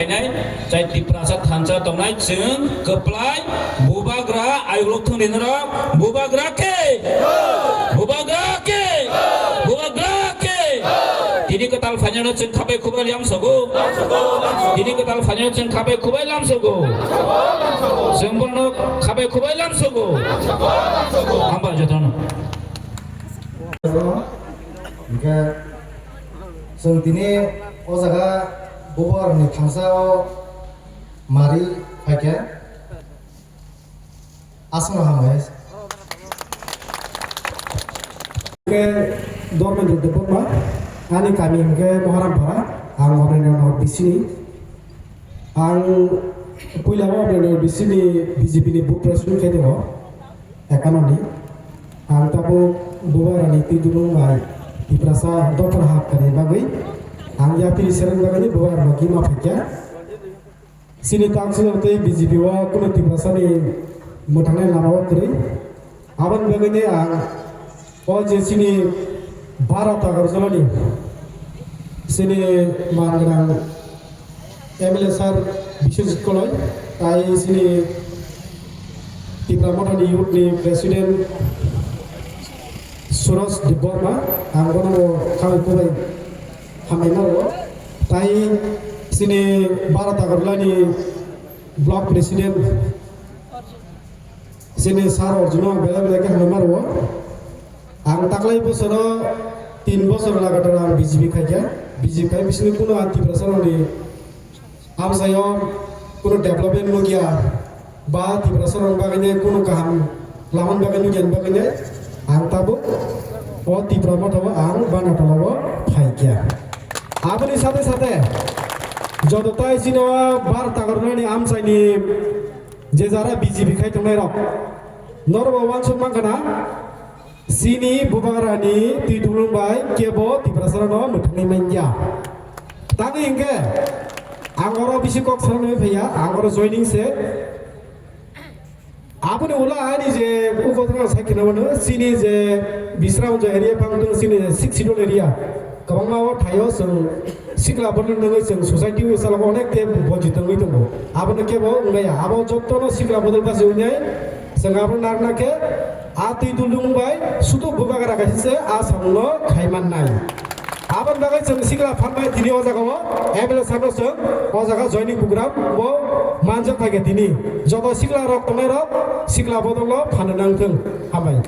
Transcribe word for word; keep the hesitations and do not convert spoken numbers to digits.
Nai, chai Tiprasa thansa tongnai chwng kwplai bubagra ayuk thwng rinrok bubagra khe, bubagra khe, bubagra khe. Tini kwtal phainano chwng khabai khubai lam sogo. Tini kwtal phainano chwng khabai khubai lam sogo. Chwng bono khabai khubai lam sogo. Hamba jotono. Hingke chwng tini o jaga bubagrani thansa o mari phaikha. Aswkno hambai. Hingke Dharmendra Debbarma, ani kami hingke Moharampara, ang Obendranagar bisini. Ang puila o Obendranagar bisini B J P ni booth president khe tongo. Economy. Ang tabuk bubagrani twi dulung bai Tiprasa dophar hapkani bagwi ang yapri sereng bagwi bubagrano gima phaikha. Chini council tei B J P o kuno Tiprasani mwthangnai lama o kwrwi. Aboni bagwini ang o je chini Bharat Agartala ni chini man gwnang M L A sir Biswajit Koloi, tai chini Tipra Motha ni youth ni president Suraj Debbarma, ang bono bo khabai kubai hambai mano. Tai chini Bharat Agartala ni block president chini sir Arjuno belai belai khe hambai mano. Ang taklai bosoro tin bosor lagatar ang B J P khaikha. B J P khai bisini kuno ang Tiprasa rokni amsaio kuno development nukya ba Tiprasa rok bagwini kuno kaham lamani bagwi nukya bagwini ang tabuk o Tipra Motha o ang bana tolao phaikha. Aboni sate sate joto tai chini o Bharat Agartala ni amchaini je jara B J P khai tongnai rok norok bo uansuk mankha na. Chini bubagrani twi dulung bai kebo Tiprasarano mwthangwi manya. Tangwi hwnkhe ang oro bisi kok sanwi phaiya, ang oro joining se. Aboni ulo ani je ukotrang sai kheno mano, chini je Bisramganj area bangtong chini je six schedule area. Kwbangma o thaio chwng sikla borok nungwi chwng society o salamo onek te bonchit tongwi tongo. Abono kebo wnglaiya. Abo jottono sikla bodol basi wngnai chwng abo narwkna khe a twi dulung bai sudu bubagra kaisa se a samungno khai mannai. Aboni bagwi chwng sikla phan bai tini o jaga o M L A sir no chwng o jaga joining program bo manjak phaikha tini. Joto sikla rok tongnai rok sikla bodol no phan nang thung. Hambai.